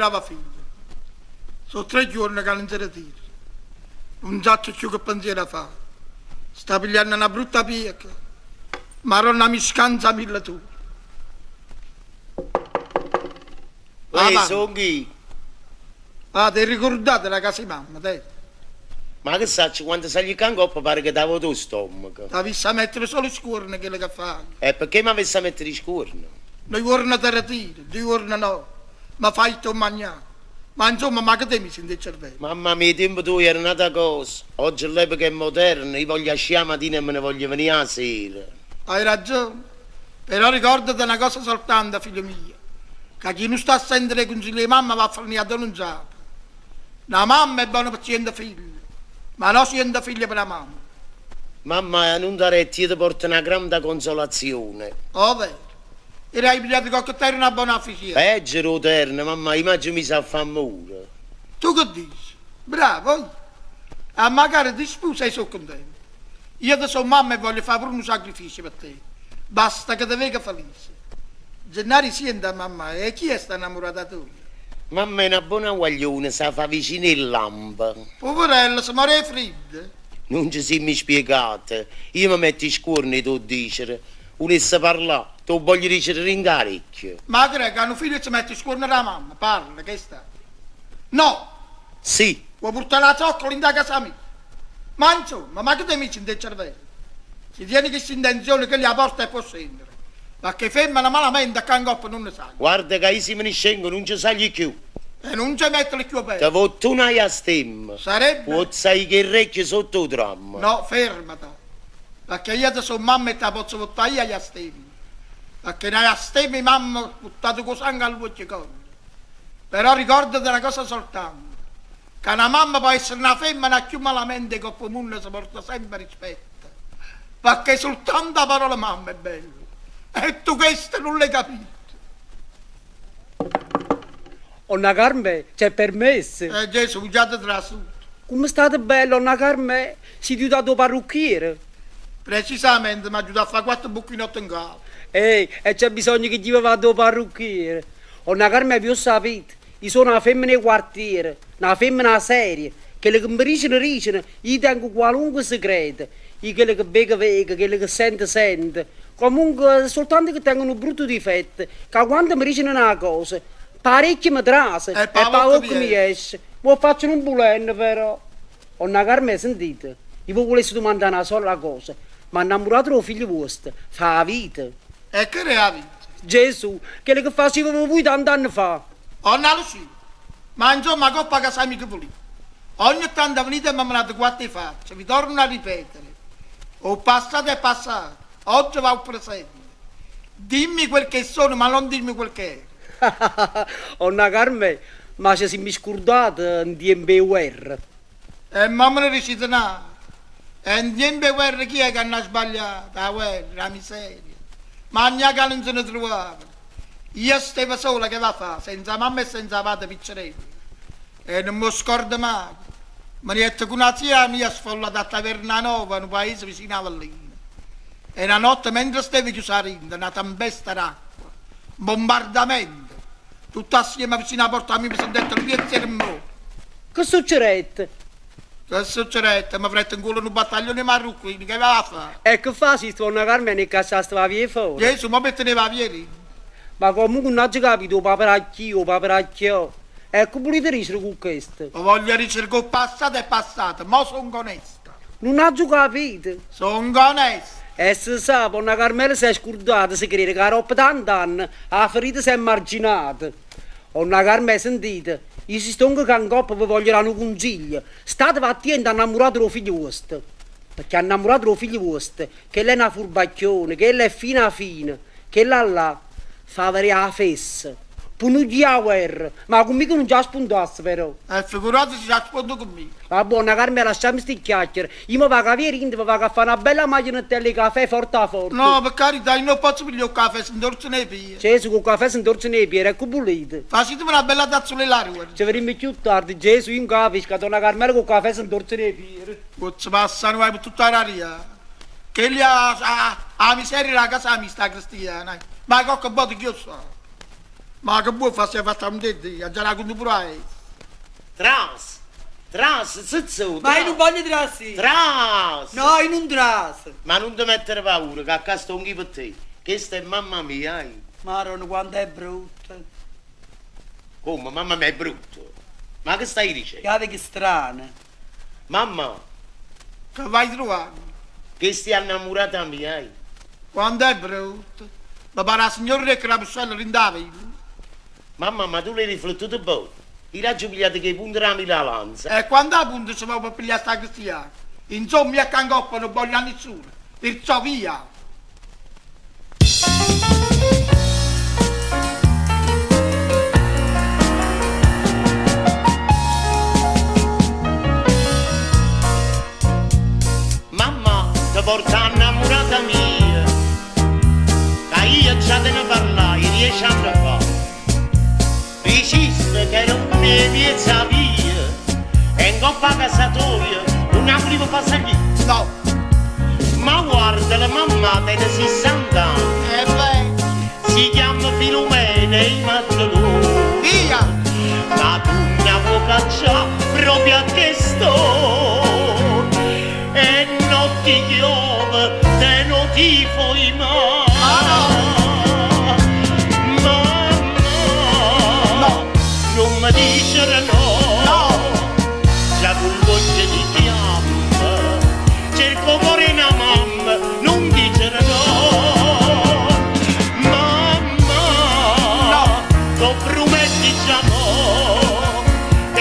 brava figlia. So' tre juorne ca nun se retira. Nun saccio cchiù che pensiero fa. Sta piglianno na brutta piega. Maronna mi scanzamillo tu. Uè, songh'io. Ah, t'hê ricurdato d' 'a casa 'e mamma, te? Ma che saccio, quando sagli ccà 'ncoppa pare che t'avota 'o stommaco. T'avisse 'a mettere solo scuorno 'e chello che faje. E pecché m'avesse 'a mettere scuorno? Nu juorno te retire, duje juorne no, me faje tu magnà. Ma insomma, ma che t'hê miso 'int' 'e cervelle? Mamma mia, 'e tiempe tuoje era n'ata cosa. Ogge l'epoca è moderna, io voglio ascì 'a matina e me ne voglio venì 'a sera. Hai ragione. Però ricordate na cosa soltanto, figlio mio, ca chi nun sta a sentere 'e cunsiglie 'e mamma va a fernì addò nun sape. Na mamma è bona pe ciento figlie, ma no ciento figlie pe na mamma. Mamma, nun da retta, io te porto na granda consolazione. Overo? E l'hai pigliato cocche terno 'a bona afficiata? Peggio d' 'o terno, mamma, io m'aggio miso a fa ammore. Tu che dici? Bravo, oi! Ammacaro ti spusa e so' contento. Io te so' mamma e voglio fa pure nu sacrificio pe te. Basta che te veco felice. Gennari Siente a mammà, e chi è sta 'nnamurata toja? Mamma è na bona guagliona, s' 'a fa vicino 'e lampe. Puverella, se more 'e friddo. Nun ce simme spiegate. Io me metto scuorno 'e t' 'o dicere. Vulesse parlà, t' 'o voglio dicere dint' 'a recchia. Ma che d'è, ca nu figlio se mette scuorno d' 'a mamma? Parla, che sta? No! Sì. Vuò purtà na zoccola dint' 'a casa mia? Ma insomma, ma che t'hê miso 'int' 'e cervelle? Si tiene chesta intenzione, chella è 'a porta e può scennere. Pecché femmena malamente ccà 'ncoppa nun ne saglie. Guarda ca io si me ne scengo nun ce saglio cchiù. E nun ce mettere cchiù 'o pede. Te votto una jastemma. Sarebbe? Puozz' 'a i' ch' 'e rrecchie sott' 'o trammo. No, fermate. Pecché io te so' mamma e t' 'a pozzo vottà io 'a jastemma. Pecché na jastemma 'e mamma vuttata cu 'o sango all'uocchie coglie. Però ricordate na cosa soltanto, ca na mamma po' essere na femmena cchiù malamente 'e copp' 'o munno se porta sempe rispetto, pecché sultanto 'a parola mamma è bella e tu chesto nun l'hê capito. Onna Carmè, c'è permesso? Eh Gesù, già te trasuto. Comme state bella, 'onna Carmè, site juta add' 'o parrucchiere? Precisamente, m'aggio juto a fà quatto bucchinotte 'ncapo. Eh, e c'è bisogno che ghive add' 'o parrucchiere. Onna Carmè, vi 'o ssapite, io so' na femmena 'e quartiere, na femmena seria, chello che me diceno diceno, io tengo qualunque segreto, io chello che veco veco, chello che sento sento. Comunque, soltanto che tengo nu brutto difetto, ca quando me diceno na cosa, p' 'a recchia me trase e p' 'a vocca me jesce. M' 'o faccio nun vulenno però. Onna Carmè, sentite, io ve vulesse dumandà na sola cosa, ma 'nnammurato d' 'o figlio vuosto fa 'a vita? E che d'è 'a vita? Gesù, chello che faciveve vui tant'anne fa! Onna Lucia, ma insomma 'a coppa 'a casa mia che vulite? Ogne tanto venite e me menate quatte 'e faccia, vi torno a ripetere, 'o passato è passato, oggi va 'o presente. Dimmi quel che sono ma non dirmi quel che ero. Onna Carmè, ma ce simme scurdate 'ntiempo 'e guerra? E mo me ne dicite n'ata. E 'ntiempo 'e guerra chi è ca nn'ha sbagliato? 'A guerra, 'a miseria. Magnà ca nun se ne truvava. Io stevo sola che va fa, senza mamma e senza pate piccerella. E nun m' 'o scordo maje. Me ne jette cu na zia mia sfollata a Tavernanova, nu paese vicino Avellino. E na notte mentre stevo chiuso arinto, na tempesta d'acqua, un bombardamento, tutto assieme vicino 'a porta mia me sentette nu piezzo 'e rummore. Che succedette? Che succedette? Me venette 'ncuollo nu battaglione 'e marrucchini, che aveva fa? E che faciste, 'onna Carmena, 'e cacciaste 'a via 'e fora? Gesù, mo me teneva 'a via 'e dinto. Ma comunque nun aggio capito 'o paperacchio, 'o paperacchiò. E che vulite dicere cu chesto? O voglio dicere che 'o passato è passato, mo songo onesta. Nun aggio capito. Songo onesta. E se sape, 'onna Carmela s'è scurdata, se crede ca aroppo tant'anne 'a ferita s'è marginata. Onna Carmè, sentite, io si stongo ccà 'ncoppa ve voglio dà nu cunziglio, stateve attiente 'a 'nnammurata d' 'o figlio vuosto, pecchè 'a 'nnammurata d' 'o figlio vuosto, chella è na furbacchiona, chella è fina fina, chella là fa vedè 'a fessa. P' nun jì 'a guerra, ma cu mmico nun ce 'a spuntasse però. E figurate si ce 'a sponta cu mmico. Va buono, 'onna Carmè, lasciamme sti chiacchiere. Io me vaco 'a via 'e dinto, me vaco a fa na bella maglinettella 'e cafè forte forte. No, pe carità, io nun 'o pozzo piglià 'o cafè, se 'ntorzano 'e piede. Gesù, cu 'o cafè se 'ntorzano 'e piede, e che vulite? Faciteme na bella tazzulella 'e Ce vedimmo cchiù tardi, Gesù, io nun capisco, a donna Carmela cu 'o cafè se 'ntorzano 'e piede. Pozzo passà nu guaio pe tutta l'aria. Chella 'a miseria d' 'a casa mia sta cristiana, ma cocche vota chi 'o ssape. Ma che vuò fa si 'e fatta 'o dito, aggia dà cunto pure a essa. Tras, tras, zizù, Ma io nun voglio trasì. Tras! No, io nun traso. Ma nun te mettere paura, che qua sto io per te. Questa è mamma mia, eh. Maronna, quanto è brutta. Come? Mamma mia è brutto. Ma che stai dicendo? Guarda che strana. Mamma, Che vai trovando? questa è innamorata mia, eh. Quanto è brutto. Mi pare la signora che la pistola dint' villa. Mamma, ma tu l'hai riflettuto bene? Io l'ho pigliato che punta la mia lanza. E quando appunto si va per pigliare sta cristiana? Insomma, io che coppa non voglio a nessuno. Perciò via. Mamma, ti porta innamorata mia. Che io già te ne parlai 10 anni fa. Diciste che era una mezza via. E in coppa a casa tua non aprivo passare. No. Ma guarda, la mamma tiene 60 anni. E beh, Si chiama Filomena e Mazzolù. via. Ma tu ne vuoi cacciare proprio a che sto. E non ti chiove, te non ti fai male. Mamma, No. non mi dicere no. No. Già con voce di chiama, cerco cuore una mamma, non dicere no. Mamma, No. lo prometti già mo,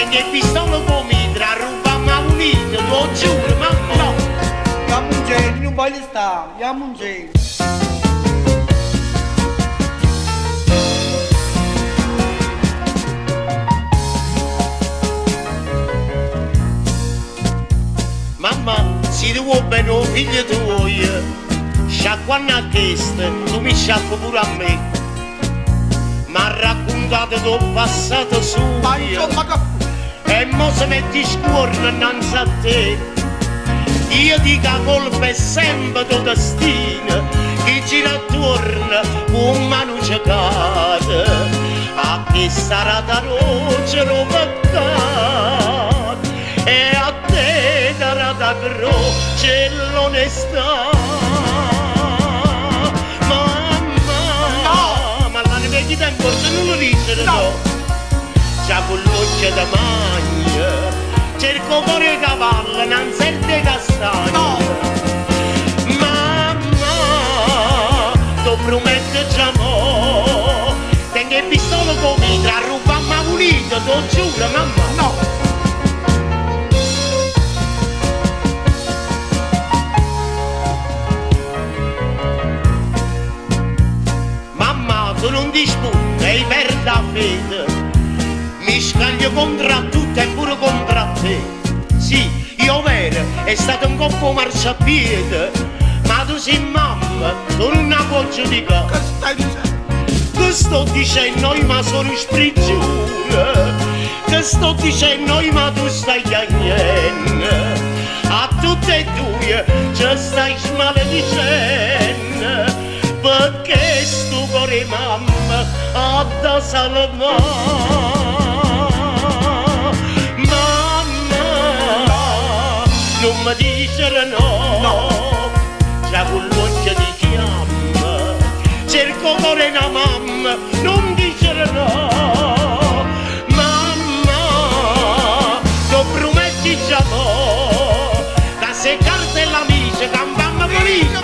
che pistola come tra ruba ma unito, lo giuro, mamma. No. Jammoncenne, nun voglio stare, jammoncenne. Mamma, se tu vuoi bene o figlio tuo, sciacquando a chesta, tu mi sciacqui pure a me. Mi ha raccontato del passato suo. Ma insomma che. E mo se metti scuorno innanzi a te. Io dico la colpa è sempre del destino che gira attorno con mano cecata. A chi sarà da croce lo peccato e a te darà da croce l'onestà. Mamma, No. ma la vecchia tempo non lo dice No. no. Già con l'occhio da magna, cerco cuore cavallo, non sente castagna. No. Mamma, ti prometto già mo, tengo il pistola come tra ruba ma pulito, te lo giuro, mamma. No. Mamma, tu non disputi e perda la fede. Mi scaglio contro tutto e pure contro te. Sì, io vero, è stato un colpo marciapiede. Ma tu sei mamma, tu non la puoi giudicare. Che stai dicendo? Che sto dicendo io ma sono sprigione. Che sto dicendo io ma tu stai piangendo. A tutte e due ci stai smaledicendo. Perché sto cuore mamma ha da salvare. Mamma, non mi dicere no. No. Già con l'occhio ti chiama, cerco cuore una mamma, non dicere no. Mamma, ti prometti già mo, che se carta e l'amici, campammo felice.